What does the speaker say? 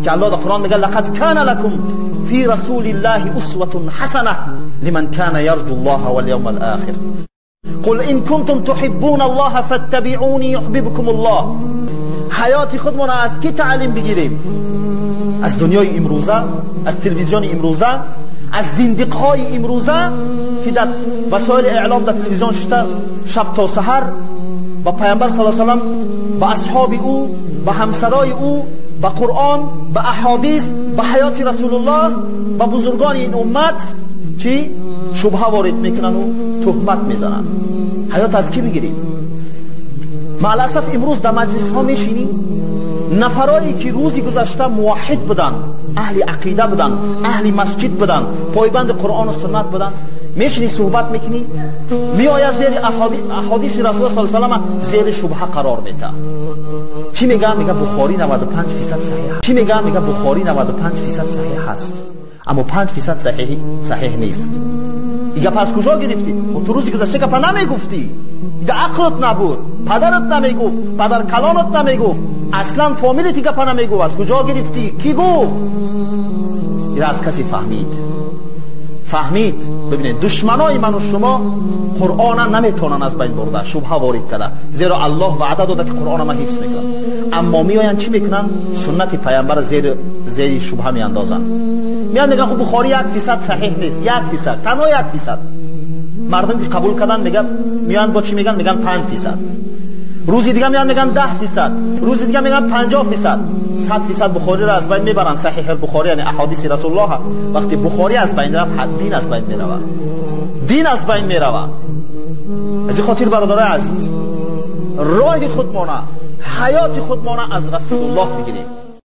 که الله در قرآن میگه لقد کان لکم فی رسول الله اسوة حسنه لمن کان یرجو الله والیوم الاخر قل ان کنتم تحبون الله فاتبعونی یحببکم الله. حیات خودمون از کی تعلیم بگیریم؟ از دنیای امروزه، از تلویزیون امروزه، از زندقهای امروزه که در وسایل اعلام در تلویزیون شده شب تا سحر با پیامبر صلی الله علیه و سلم، با اصحاب او، با همسرای او، با قرآن، با احادیث، با حیات رسول الله، با بزرگان این امت چی شبهه وارد میکنن و تهمت میزنن. حیات از کی بگیریم؟ مع الاسف امروز در مجلس ها میشینی نفرایی که روزی گذشته موحد بودن، اهل عقیده بودن، اهل مسجد بودن، پایبند قرآن و سنت بودن، میشینی صحبت میکنی، میآید زیر احادیث رسول الله صلی الله علیه و زیر شبهه قرار میده. چی میگه؟ میگه بخاری 95% صحیح. چی میگه؟ میگه بخاری 95% صحیح هست، اما 5% صحیح نیست. دیگه پس کجا گرفتی؟ خب تو روزی گذشته گپ نمیگفتی، دیگه عقلت نبود، پدرت نمیگفت، پدر کلانت نمیگفت، اصلا فامیلت گپ نمیگفت، از کجا گرفتی؟ کی گفت؟ این از کسی فهمید. ببینید دشمنای من و شما قرآن نمیتونن از بین برده، شبهه وارد کرده، زیرا الله وعده داده که قرآن ما حفظ میکنه. اما میآیند چی میکنن؟ سنت پیامبر زیر شبهه میاندازن. میان میگن خب بخاری 1% صحیح نیست، 1%، تنها 1%. مردم که قبول کردن میگن، میان با چی میگن؟ میگن 5%. روزی دیگه میان میگن 10%، روزی دیگه میگن 50%. 100% بخاری را از بین میبرن. صحیح البخاری یعنی احادیث رسول الله. وقتی بخاری از بین رفت، دین از بین میرود، دین از بین میرود. از این خاطر برادرای عزیز، راه خودمانه، حیات خودمانه از رسول الله بگیریم.